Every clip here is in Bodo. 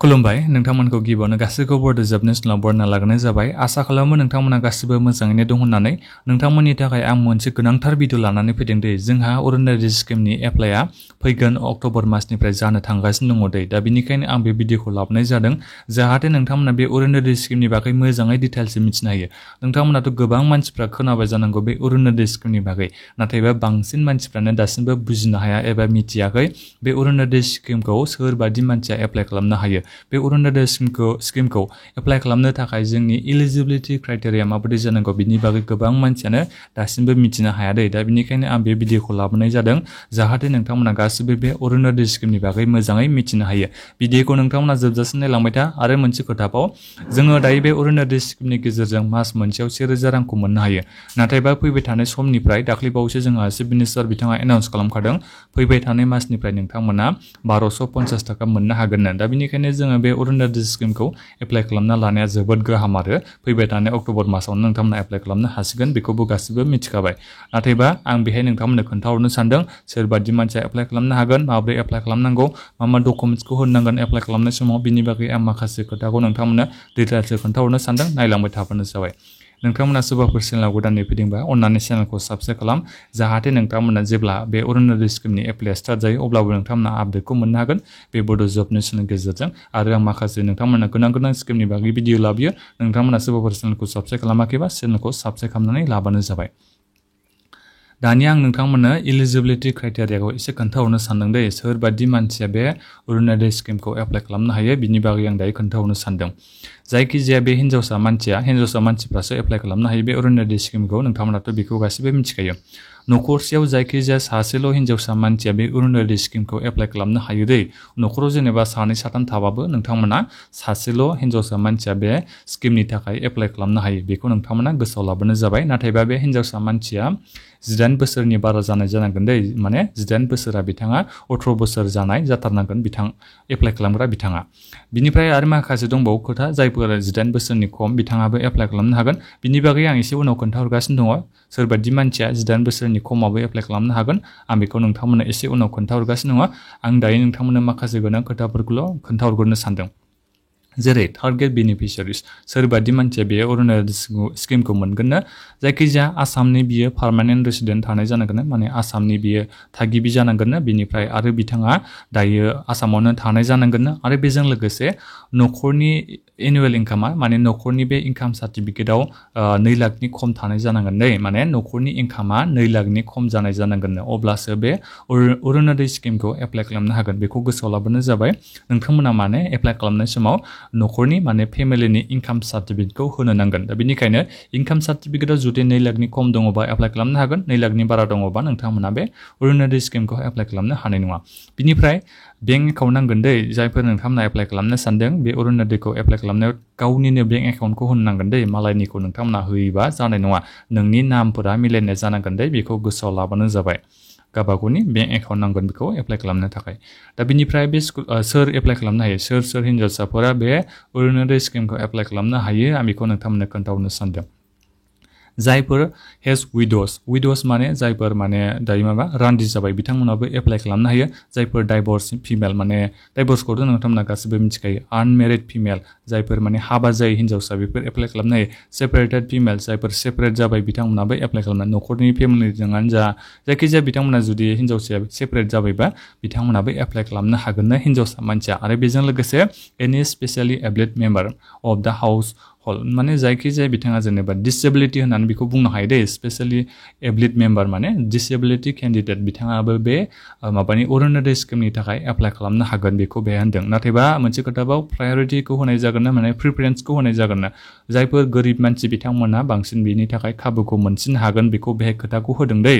खुलुमबाय नोंथांमोनखौ गिबियावनो गासैखौबो जोबनो समाव बरना लाग्रोनाय जाबाय। आसा खालामो नोंथांमोना गासिबो मोजाङैनो दं होननानै। नोंथांमोननि थाखाय आं मोनसे गोनांथार भिडिअ लानानै फैदों दे। जोंहा अरुणोदय स्किमनि एप्लाइआ फैगोन अक्ट'बर मासनिफ्राय जानो थांगासिनो दङ दे। दा बेनिखायनो आं बे भिडिअखौ लाबोनाय जादों जाहाथे नोंथांमोना बे अरुणोदय स्किमनि बागै मोजाङै डिटेल्सै मिथिनो हायो। नोंथांमोनाथ' गोबां मानसिफ्रा खोनाबाय जानांगौ बे अरुणोदय स्किमनि बागै, नाथायबा बांसिन मानसिफ्रानो दासिमबो बुजिनो हाया एबा मिथियाखै बे अरुणोदय स्किमखौ सोर बायदि मानसिया एप्लाइ खालामनो हायो। बे अरुणोदय स्किमखौ एप्लाइ खालामनो थाखाय जोंनि इलिजिबिलिटि क्राइटेरिया माबायदि जानांगौ बिनि बागै गोबां मानसियानो दासिमबो मिथिनो हाया दे। दा बेनिखायनो आं बे भिडिअखौ लाबोनाय जादों जाहाथे नोंथांमोना गासिबो बे अरुणोदय स्किमनि बागै मोजाङै मिथिनो हायो। भिडिअखौ नोंथांमोना जोबजासिम नायलांबाय था। आरो मोनसे खोथाबाव, जोङो दायो बे अरुणोदय स्किमनि गेजेरजों मास मोनसेयाव 1000 रांखौ मोननो हायो। नाथायबा फैबाय थानाय समनिफ्राय दाख्लैबावैसो जोंहा चिफ मिनिस्टार बिथाङा एनाउन्स खालामखादों फैबाय थानाय मासनिफ्राय नोंथांमोना 1250 थाखा मोननो हागोन। दा बेनिखायनो जोङो बे अरुणोदय स्किमखौ एप्लाइ खालामना लानाया जोबोद गाहाम आरो फैबाय थानाय अक्ट'बर मासावनो नोंथांमोना एप्लाइ खालामनो हासिगोन, बेखौबो गासिबो मिथिखाबाय। नाथायबा आं बेहाय नोंथांमोननो खोन्थाहरनो सानदों सोरबादि मानसिया एप्लाइ खालामनो हागोन, माबोरै एप्लाइ खालामनांगौ, मा डकुमेन्ट्सखौ होनांगोन एप्लाइ खालामनाय समाव, बिनि बागै आं माखासे खोथाखौ नोंथांमोननो डिटेल्सै खोन्थाहरनो सानदों। नायलांबाय थाबानो जाबाय। नोंथांमोना सोरबाफोर चेनेलाव गोदानै फैदोंबा अन्नानै चेनेलखौ साबस्क्राइब खालाम, जाहाथे नोंथांमोना जेब्ला बे अरुणोदय स्किमनि एप्लाइआ स्टार्ट जायो अब्लाबो नोंथांमोना आपडेटखौ मोननो हागोन बे बड' जब निउसनि गेजेरजों। आरो आं माखासे नोंथांमोना गोनां स्किमनि बागै भिडिअ लाबोयो। नोंथांमोना सोरबाफोर चेनेलखौ साबस्क्राइब खालामाखैबा चेनेलखौ साबस्क्राइब खालामनानै लाबानो जाबाय। दानिया आं नोंथांमोननो इलिजिबिलिटि क्राइटेरियाखौ एसे खोन्थाहरनो सानदों दे। सोरबादि मानसिया बे अरुणोदय स्किमखौ एप्लाइ खालामनो हायो बिनि बागै आं दायो खोन्थाहरनो सानदों। जायखिजाया बे हिन्जावसा मानसिफ्रासो एप्लाइ खालामनो हायो बे अरुणोदय स्किमखौ। नोंथांमोनाथ' बेखौ गासिबो मिथिखायो। न'खरसेयाव जायखिजाया सासेल' हिन्जावसा मानसिया बे अरुणोदय स्किमखौ एप्लाइ खालामनो हायो दे। न'खराव जेनेबा सानै साथाम थाबाबो नोंथांमोना सासेल' हिन्जावसा मानसिया बे स्किमनि थाखाय एप्लाइ खालामनो हायो, बेखौ नोंथांमोना गोसोआव लाबोनो जाबाय। नाथायबा बे हिन्जावसा मानसिया 18 बोसोरनि बारा जानाय जानांगोन दे। माने 18 बोसोरा बिथाङा 18 बोसोर जानाय जाथारनांगोन एप्लाइ खालामग्रा बिथाङा। बिनिफ्राय आरो माखासे दंबावो खोथा, जायफोर 18 बोसोरनि खम बिथाङाबो एप्लाइ खालामनो हागोन। बिनि बागै आं एसे उनाव खोन्थाहरगासिनो दङ। सोरबादि मानसिया 18 बोसोरनि खमावबो एप्लाइ खालामनो हागोन आं बेखौ नोंथांमोननो एसे उनाव खोन्थाहरगासिनो दङ। आं दायो नोंथांमोननो माखासे गोनां खोथाफोरखौल' खोन्थाहरग्रोनो सानदों। जेरै थार्ड ग्रेड बेनिफिसियारिस, सोरबादि मानसिया बे अरुणोदय स्किमखौ मोनगोननो, जायखिजाया आसामनि बियो पार्मानेन्ट रेसिडेन्ट थानाय जानांगोन, माने आसामनि बियो थागिबि जानांगोननो। बिनिफ्राय आरो बिथाङा दायो आसामावनो थानाय जानांगोननो। आरो बेजों लोगोसे न'खरनि एनुवेल इनकामा, माने न'खरनि बे इनकाम सार्टिफिकेटआव 2 लाखनि खम थानाय जानांगोन दे। माने न'खरनि इनकामा 2 लाखनि खम जानाय जानांगोननो, अब्लासो बे अरुणोदय स्किमखौ एप्लाइ खालामनो हागोन। बेखौ गोसोआव लाबोनो जाबाय। नोंथांमोना माने एप्लाइ खालामनाय समाव न'खरनि माने फेमिलिनि इनकाम सार्टिफिकेटखौ होनो नांगोन। दा बेनिखायनो इनकाम सार्टिफिकेटआव जुदि 2 लाखनि खम दङबा एप्लाइ खालामनो हागोन, 2 लाखनि बारा दङबा नोंथांमोना बे अरुणोदय स्किमखौ एप्लाइ खालामनो हानाय नङा। बिनिफ्राय बेंक एकाउन्ट नांगोन दे। जायफोर नोंथांमोना एप्लाइ खालामनो सानदों बे अरुणोदयखौ एप्लाइ खालामनायाव गावनिनो बेंक एकाउन्टखौ होनो नांगोन दे। मालायनिखौ नोंथांमोना होयोबा जानाय नङा। नोंनि नामफोरा मिलायनाय जानांगोन दे, बेखौ गोसोआव लाबानो जाबाय। गावबागावनि बेंक एकाउन्ट नांगोन बेखौ एप्लाइ खालामनो थाखाय। दा बिनिफ्राय बे सोर एप्लाइ खालामनो हायो, सोर हिन्जावसाफोरा बे अरुणोदय स्किमखौ एप्लाइ खालामनो हायो आं बेखौ नोंथांमोननो खोन्थाहरनो सानदों। जायफोर हेज उइद'स माने जायफोर माने दायो रान्दि जाबाय बिथांमोनाबो एप्लाइ खालामनो हायो। जायफोर डाइभर्स फिमेल, माने डाइभर्सखौथ' नोंथांमोना गासिबो मिथिखायो, आनमेरिड फिमेल जायफोर माने हाबा जायै हिन्जावसा बेफोर एप्लाइ खालामनो हायो। सेपारेटेड फिमेल जायफोर सेपारेट जाबाय बिथांमोनाबो एप्लाइ खालामनो, न'खरनि फेमिलिजोंआनो जा जायखिजाया बिथांमोना जुदि हिन्जावसाया सेपारेट जाबायबा बिथांमोनाबो एप्लाइ खालामनो हागोननो हिन्जावसा मानसिया। आरो बेजों लोगोसे एनि स्पेसियेलि एबल्ड मेम्बार अफ द हाउस हल, माने जायखिजाया बिथाङा जेनेबा डिसेबिलिटि होननानै बेखौ बुंनो हायो दे। स्पेसियेलि एबल्ड मेम्बार माने डिसेबिलिटि केन्डिडेट बिथाङाबो बे माबानि अरुणोदय स्किमनि थाखाय एप्लाइ खालामनो हागोन, बेखौ बेहाय होनदों। नाथायबा मोनसे खोथाबाव प्रायरिटिखौ होनाय जागोन ना, माने प्रिफारेन्सखौ होनाय जागोन ना। जायफोर गोरिब मानसि बिथांमोना बांसिन बेनि थाखाय खाबुखौ मोनसिननो हागोन, बेखौ बेहाय खोथाखौ होदों दे।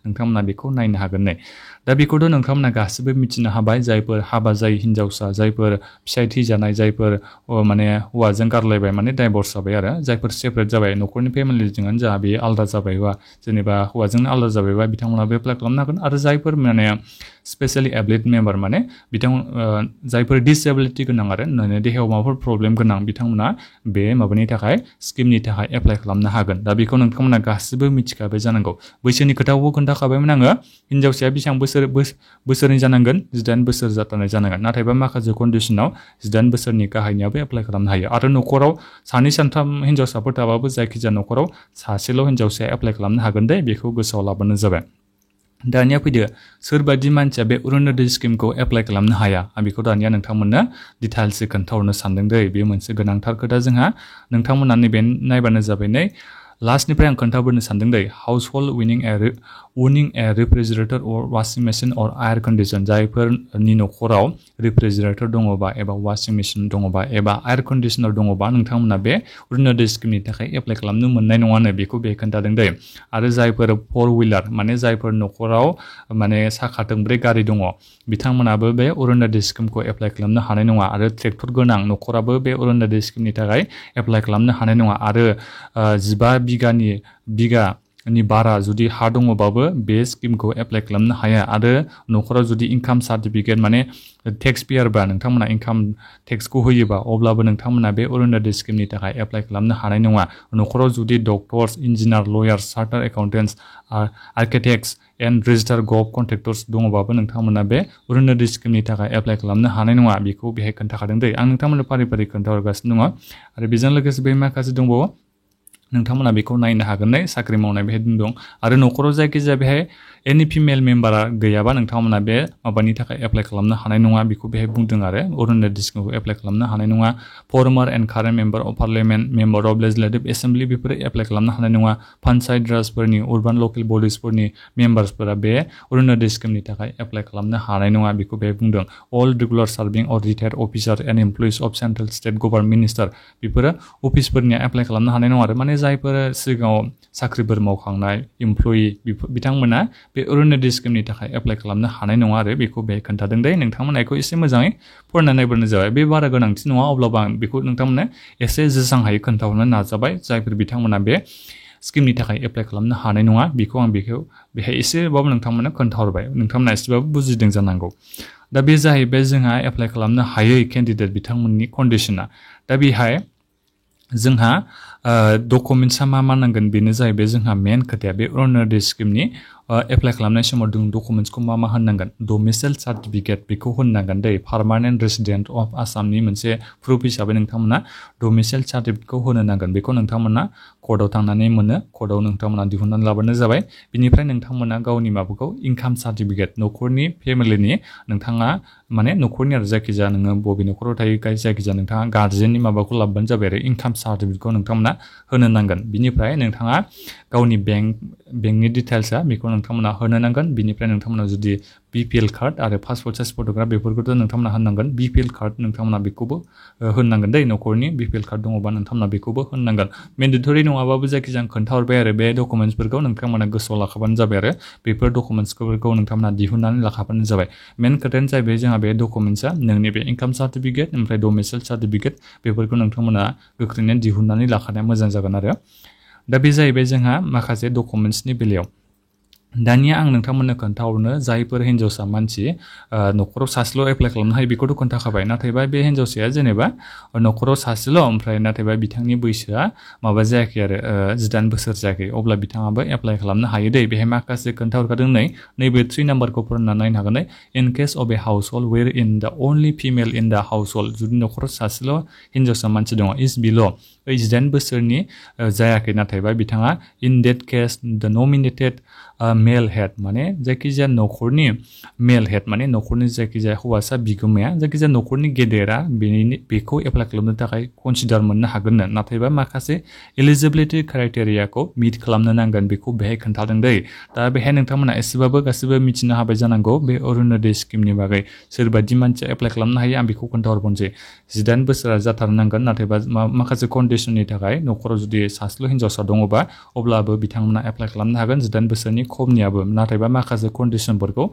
नोंथांमोना बेखौ नायनो हागोन नै। दा बेखौथ' नोंथांमोना गासिबो मिथिनो हाबाय। जायफोर हाबा जायै हिन्जावसा, जायफोर फिसाय थैजानाय, जायफोर माने हौवाजों गारलायबाय माने डाइभर्स जाबाय, आरो जायफोर सेपारेट जाबाय न'खरनि फेमिलिजोंआनो जा बेयो आलादा जाबायबा, जेनेबा हौवाजोंनो आलादा जाबायबा बिथांमोनाबो एप्लाइ खालामनो हागोन। आरो जायफोर माने स्पेशली एबलिड मेम्बार माने बिथां जायफोर डिसेबिलिटि गोनां आरो देहायाव माबाफोर प्रब्लेम गोनां बिथांमोना बे माबानि थाखाय स्किमनि थाखाय एप्लाइ खालामनो हागोन दा बेखौ नोंथांमोना गासिबो मिथिखाबाय जानांगौ बैसोनि खोथाखौबो खोन्थाखाबायमोन आङो हिनजावसाया बेसेबां बोसोरनि जानांगोन 18 बोसोर जाथारनाय जानांगोन नाथायबा माखासे कन्डिसनाव 18 बोसोरनि गाहायनियाबो एप्लाइ खालामनो हायो आरो न'खराव सानै सानथाम हिनजावसाफोर थाबाबो जायखिजाया न'खराव सासेल' हिनजावसाया एप्लाइ खालामनो हागोन दे बेखौ गोसोआव लाबानो जाबाय दानिया फैदो सोरबादि मानसिया बे अरुणोदय स्किमखौ एप्लाइ खालामनो हाया आं बेखौ दानिया नोंथांमोननो डिटेल्सै खोन्थाहरनो सानदों दै बे मोनसे गोनांथार खोथा जोंहा नोंथांमोना नैबे नायबानो जाबाय नै लास्टनिफ्राय आं खोन्थाबोनो सानदों दै house hulled owning a refrigerator or washing machine or air condition जायफोरनि न'खराव रेफ्रिजारेटर दङबा एबा वाशिं मेशिन दङबा एबा एयार कन्डिशनार दङबा नोंथांमोना बे अरुणोदय स्किमनि थाखाय एप्लाइ खालामनो मोननाय नङानो बेखौ बे खोन्थादों दै आरो जायफोर 4-व्हिलार माने जायफोर न'खराव माने साखा थोंब्रै गारि दङ बिथांमोनाबो बे अरुणोदय स्किमखौ एप्लाइ खालामनो हानाय नङा आरो ट्रेक्टर गोनां न'खराबो बे अरुणोदय स्किमनि थाखाय एप्लाइ खालामनो हानाय नङा आरो 15 बिगानि बारा जुदि हा दङबाबो बे स्किमखौ एप्लाइ खालामनो हाया आरो न'खराव जुदि इनकाम सार्टिफिकेट माने टेक्स पेयारबा नोंथांमोना इनकाम टेक्सखौ होयोबा अब्लाबो नोंथांमोना बे अरुणोदय स्किमनि थाखाय एप्लाइ खालामनो हानाय नङा न'खराव जुदि doctors engineers lawyers chartered accountants architects and registered gov contractors दङबाबो नोंथांमोना बे अरुणोदय स्किमनि थाखाय एप्लाइ खालामनो हानाय नङा बेखौ बेहाय खोन्थाखादों दै आं नोंथांमोननो फारि फारि खोन्थाहरगासिनो दङ आरो बेजों लोगोसे बे माखासे दंबावो नोंथांमोना बेखौ नायनो हागोन नै साख्रि मावनाय बेहाय दं आरो न'खराव जायखिजाया बेहाय एनि फिमेल मेम्बारा गैयाबा नोंथांमोना बे माबानि थाखाय एप्लाइ खालामनो हानाय नङा बेखौ बेहाय बुंदों आरो अरुणोदय स्किमखौ एप्लाइ खालामनो हानाय नङा फर्मार and current member of parliament member of legislative assembly बेफोरो एप्लाइ खालामनो हानाय नङा पन्चायत राजफोरनि अर्बान लकेल बडिसफोरनि मेम्बार्सफोरा बे अरुणोदय स्किमनि थाखाय एप्लाइ खालामनो हानाय नङा बेखौ बेहाय बुंदों अल regular serving or retired officer and employees of central state government minister बेफोरो अफिसफोरनिया एप्लाइ खालामनो हानाय नङा आरो माने जायफोर सिगाङाव साख्रिफोर मावखांनाय इमप्लयि बिथांमोना बे अरुणोदय स्किमनि थाखाय एप्लाइ खालामनो हानाय नङा आरो बेखौ बेहाय खोन्थादों दे नोंथांमोना बेखौ एसे मोजाङै फरायनानै नायबानो जाबाय बे बारा गोनांथि नङा अब्लाबो आं बेखौ नोंथांमोननो एसे जेसां हायो खोन्थाहरनो नाजाबाय जायफोर बिथांमोना बे स्किमनि थाखाय एप्लाइ खालामनो हानाय नङा बेखौ आं बेहाय एसेबाबो नोंथांमोननो खोन्थाहरबाय नोंथांमोना एसेबाबो बुजिदों जानांगौ दा बे जाहैबाय जोंहा एप्लाइ खालामनो हायै केन्डिडेट बिथांमोननि कन्डिशना दा बेहाय जोंहा डकुमेन्टसा मा नांगोन बेनो जाहैबाय जोंहा मेन खोथाया बे अरुणोदय स्किमनि एप्लाइ खालामनाय समाव जों डकुमेन्टसखौ मा होननांगोन डमिसाइल सार्टिफिकेट बेखौ होननांगोन दै पार्मानेन्ट रेसिडेन्ट अफ आसामनि मोनसे प्रुफ हिसाबै नोंथांमोना डमिसाइल सार्टिफिकेटखौ होनो नांगोन बेखौ नोंथांमोना कर्टआव थांनानै मोनो कर्टआव नोंथांमोना दिहुननानै लाबानो जाबाय बिनिफ्राय नोंथांमोना गावनि माबाखौ इनकाम सार्टिफिकेट न'खरनि फेमिलिनि नोंथाङा माने न'खरनि आरो जायखिजाया नोङो बबे न'खराव थायो जायखिजाया नोंथाङा गार्जेननि माबाखौ लाबोबानो जाबाय आरो इनकाम सार्टिफिकेटखौ नोंथांमोना होनो नांगोन बिनिफ्राय नोंथाङा गावनि बेंकनि डिटेल्सआ बेखौ नोंथांमोना होनो नांगोन बिनिफ्राय नोंथांमोना जुदि BPL कार्ड आरो पासपोर्ट साइज फट'ग्राफ बेफोरखौथ' नोंथांमोना होनांगोन BPL कार्ड नोंथांमोना बेखौबो होनांगोन दै न'खरनि BPL कार्ड दङबा नोंथांमोना बेखौबो होनांगोन मेन्डेटरि नङाबाबो जायखिजाया खोन्थाहरबाय आरो बे डकुमेन्टसफोरखौ नोंथांमोना गोसोआव लाखाबानो जाबाय आरो बेफोर डकुमेन्टसफोरखौ नोंथांमोना दिहुननानै लाखाबानो जाबाय मेन खोथायानो जाहैबाय जोंहा बे डकुमेन्टसा नोंनि बे इनकाम सार्टिफिकेट ओमफ्राय डमिसाइल सार्टिफिकेट बेफोरखौ नोंथांमोना गोख्रैनो दिहुननानै लाखानाया मोजां जागोन आरो दा बे जाहैबाय जोंहा माखासे डकुमेन्टसनि बेलायाव दानिया आं नोंथांमोननो खोन्थाहरनो जायफोर हिन्जावसा मानसि न'खराव सासेल' एप्लाइ खालामनो हायो बेखौथ' खोन्थाखाबाय नाथायबा बे हिन्जावसाया जेनेबा न'खराव सासेल' ओमफ्राय नाथायबा बिथांनि बैसोआ माबा जायाखै आरो 18 बोसोर जायाखै अब्ला बिथाङाबो एप्लाइ खालामनो हायो दै बेहाय माखासे खोन्थाहरखादों नैबे 3 नाम्बारखौ फरायना नायनो हागोन in case of a household where in the only female in the house hulled जुदि न'खराव सासेल' हिन्जावसा मानसि दङ इज बिल' 18 बोसोरनि जायाखै नाथायबा बिथाङा इन डेट केस द नमिनेटेड मेल हेड माने जायखिजाया न'खरनि मेल हेड माने न'खरनि जायखिजाया हौवासा बिगोमाया जायखिजाया न'खरनि गेदेरा बेखौ एप्लाइ खालामनो थाखाय कनसिडार मोननो हागोननो नाथायबा माखासे एलिजिबिलिटि क्राइटेरियाखौ मिट खालामनो नांगोन बेखौ बेहाय खोन्थादों दै दा बेहाय नोंथांमोना एसेबाबो गासिबो मिथिनो हाबाय जानांगौ बे अरुणोदय स्किमनि बागै सोरबादि मानसिया एप्लाइ खालामनो हायो आं बेखौ खोन्थाहरबावनोसै 18 बोसोरा जाथारनांगोन नाथायबा माखासे कन्डिशननि थाखाय न'खराव जुदि सासेल' हिन्जावसा दङबा अब्लाबो बिथांमोना एप्लाइ खालामनो हागोन 18 बोसोरनि खमनियाबो नाथायबा माखासे कन्डिशनफोरखौ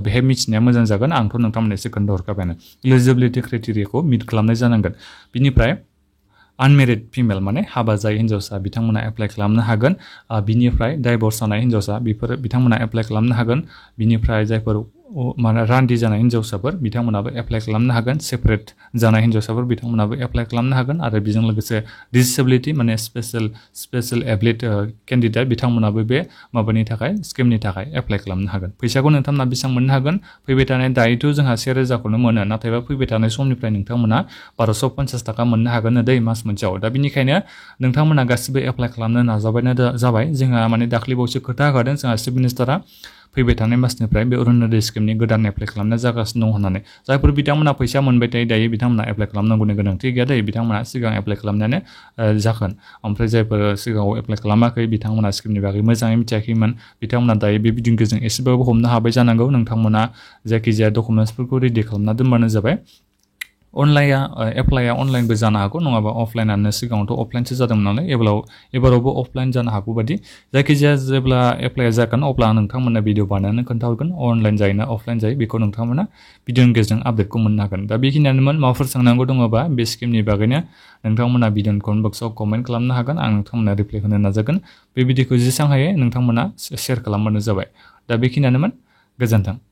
बेहाय मिथिनाया मोजां जागोन आंथ' नोंथांमोननो एसे खोन्थाहरखाबायानो एलिजिबिलिटि क्राइटेरियाखौ मिट खालामनाय जानांगोन बिनिफ्राय आनमेरिड फिमेल माने हाबा जायै हिन्जावसा बिथांमोना एप्लाइ खालामनो हागोन बिनिफ्राय डाइभर्स जानाय हिन्जावसा बिथांमोना एप्लाइ खालामनो हागोन बिनिफ्राय जायफोर माने रान्दि जानाय हिन्जावसाफोर बिथांमोनाबो एप्लाइ खालामनो हागोन। सेपारेट जानाय हिन्जावसाफोर बिथांमोनाबो एप्लाइ खालामनो हागोन आरो बेजों लोगोसे डिसेबिलिटि माने स्पेशेल एबिलिटि केन्डिडेट बिथांमोनाबो बे माबानि थाखाय स्किमनि थाखाय एप्लाइ खालामनो हागोन। फैसाखौ नोंथांमोना बेसेबां मोननो हागोन? फैबाय थानाय दायोथ' जोंहा 1000खौनो मोनो, नाथायबा फैबाय थानाय समनिफ्राय नोंथांमोना 1250 थाखा मोननो हागोन दै मास मोनसेयाव। दा बिनिखायनो नोंथांमोना गासिबो एप्लाइ खालामनो नाजाबायनो जाबाय। जोंहा माने दाख्लैबावसो खोथा होखादों जोंहा चिफ मिनिस्टारा फैबाय थानाय मासनिफ्राय बे अरुण'दय स्किमनि गोदान एप्लाइ खालामनाय जागासिनो दं होननानै। जायफोर बिथांमोना फैसा मोनबाय थायो दायो बिथांमोना एप्लाइ खालामनांगौनि गोनांथि गैया दै, बिथांमोना सिगां एप्लाइ खालामनायानो जागोन। ओमफ्राय जायफोर सिगाङाव एप्लाइ खालामाखै बिथांमोना स्किमनि बागै मोजाङै मिथियाखैमोन बिथांमोना दायो बे भिडिअ'नि गेजेरजों एसेबाबो हमनो हाबाय जानांगौ। नोंथांमोना जायखिजाया डकुमेन्ट्सफोरखौ रेडि खालामना दोनबानो जाबाय। एप्लाइआ अनलाइनबो जानो हागौ, नङाबा अफलाइनानो सिगाङावथ' अफलाइनसो जादोंमोन नालाय एबारावबो अफलाइन जानो हागौ बादि। जायखिजाया जेब्ला एप्लाइआ जागोन अब्ला नोंथांमोना भिडिअ बानायनानै खोन्थाहरगोन अनलाइन जायो ना अफलाइन जायो बेखौ नोंथांमोना भिडिअनि गेजेरजों आपडेटखौ मोननो हागोन। दा बेखिनियानोमोन। माबाफोर सोंनांगौ दङबा बे स्किमनि बागैनो नोंथांमोना भिडिअनि कमेन्ट बक्सआव कमेन्ट खालामनो हागोन। आं नोंथांमोना रिप्लाइ होनो नाजागोन। बे भिडिअखौ जेसेबां हायो नोंथांमोना शेयार खालामबानो जाबाय। दा बेखिनियानोमोन। गोजोन्थों।